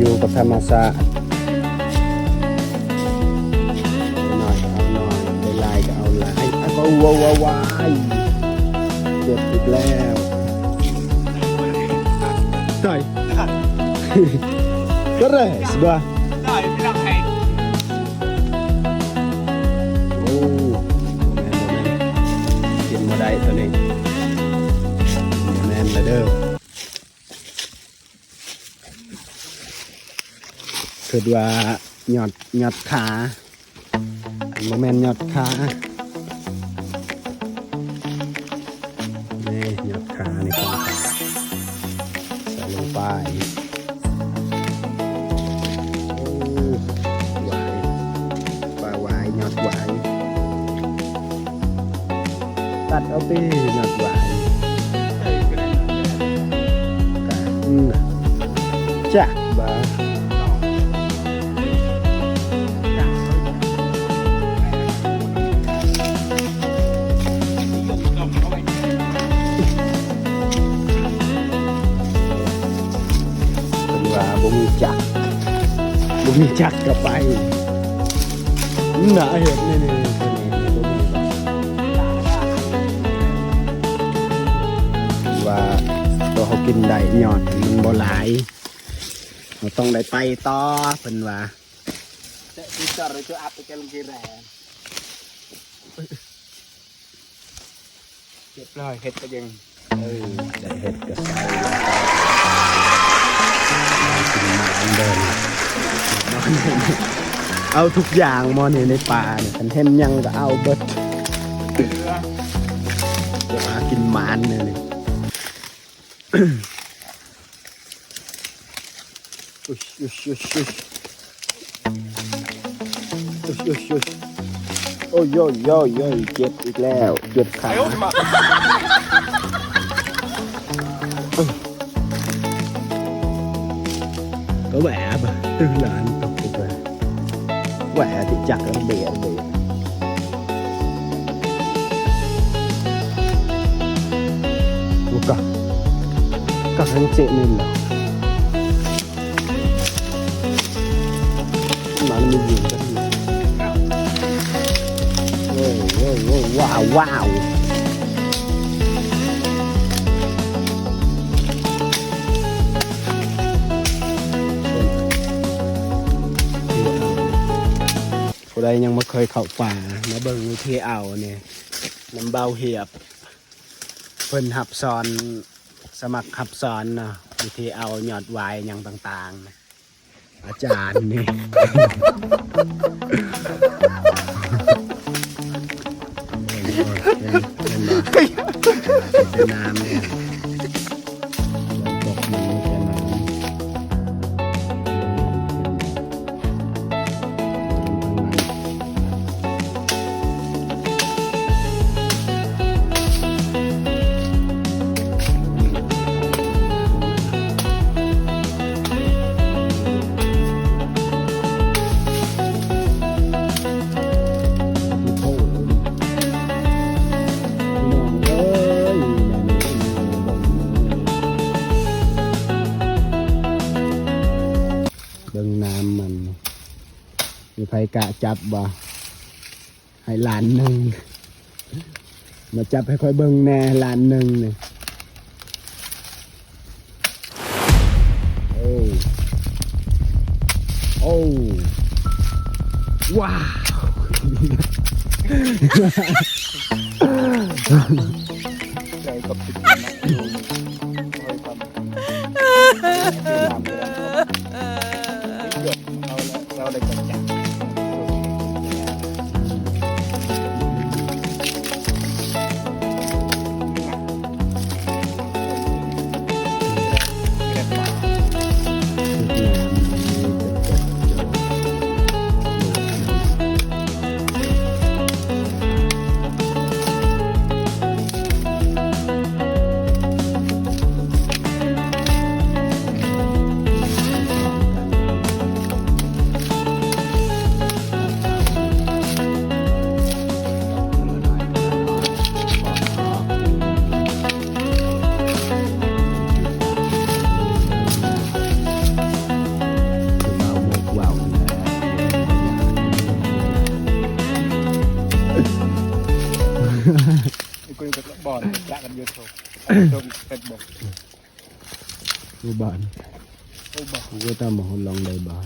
ຢູ່ກັບທຳມະຊາດ. ໄດ້ໜ້ອຍກໍເອົາໜ້ອຍ ໄດ້ຫຼາຍກໍເອົາຫຼາຍ. ອ້າວ ໂອ້ ວ້າວ ວ້າຍ ເຈັບອີກແລ້ວ. ຕາຍ ກະແຣສະ ໂອ້ ບໍ່ແມ່ນ ບໍ່ແມ່ນ ກິນບໍ່ໄດ້ໂຕນີ້ ບໍ່ແມ່ນລະເດີ້. ຄິດວ່າຍອດ ຍອດຂາ ບໍ່ແມ່ນຍອດຂາ. ນີ້ຍອດຂານີ້ ຂອງຂ້າ ໃສ່ລົງໄປ. ໂອ້ ຫວາຍ ປາຫວາຍ ຍອດຫວາຍ. ຕັດເອົາຕິ ຍອດຫວາຍ. ອືມ ຈັກບາ ເພິ່ນວ່າບໍ່ມີຈັກ ບໍ່ມີຈັກກໍໄປ. ໜ້າເຮັດນີ້ ນີ້ ນີ້ ນີ້ ບໍ່ມີ ວ່າໂຕເຮົາກິນໄດ້ຍອດມັນບໍ່ຫຼາຍ ເຮົາຕ້ອງໄດ້ໄປຕໍ່ ເພິ່ນວ່າ. ເຈັບລອຍ ເຫັດກໍຍັງ ເອີ ໄດ້ເຫັດກໍໃສ່ ກິນໝານເດີ. ເອົາທຸກຢ່າງໝໍ່ນີ້ໃນປ່ານີ້ ຄັນເຫັນຫຍັງກໍເອົາເບິດ ຫາກິນໝານແນວນີ້. ອຸຍ ອຸຍ ອຸຍ ອຸຍ ອຸຍ ອຸຍ ອຸຍ ໂອ້ຍ ໂອ້ຍ ໂອ້ຍ ເຈັບອີກແລ້ວ ເຈັບຂາ. ກໍແຫວະ ຕື້ຫຼານຕົກໄປ ແຫວະ ຕິຈັກລະເບຍ ລະເບຍ. ໂອ້ ກະ ກະ ເຈັບນີ້ລະ. ມັນມີຢູ່ກັນຢູ່. ໂອ້ ໂອ້ ໂອ້ ວ້າວ ວ້າວ. ຜູ້ໃດຍັງບໍ່ເຄີຍເຂົ້າປ່າ ມາເບິ່ງວິທີເອົານີ້ ນຳບ່າວຮຽບ ເພິ່ນຮັບສອນ ສະໝັກຮັບສອນເນາະ ວິທີເອົາຍອດຫວາຍຫຍັງຕ່າງໆ ອາຈານນີ້ ເຫັນ ເຫັນບໍ່? ເປັນນ້ຳນີ້ ຝົນຕົກມັນມີແຕ່ນ້ຳ. ເບິ່ງນ້ຳມັນ ມີໃຜກະຈັບບໍ່? ໃຫ້ລ້ານໜຶ່ງ ມາຈັບໃຫ້ຂ້ອຍເບິ່ງແດ່ ລ້ານໜຶ່ງນີ້. ໂອ້ ໂອ້ ວ້າວ ໃຈກັບຕິດ ເຮົາໄດ້ຈັດ ເ Ikut-ikut bor, gerak kan YouTube. Tok Facebook. ຢູ່ບ້ານ ໂອ້ ບໍ່ ກໍຕາມມາຮອດຫຼັງໃດບ້ານ.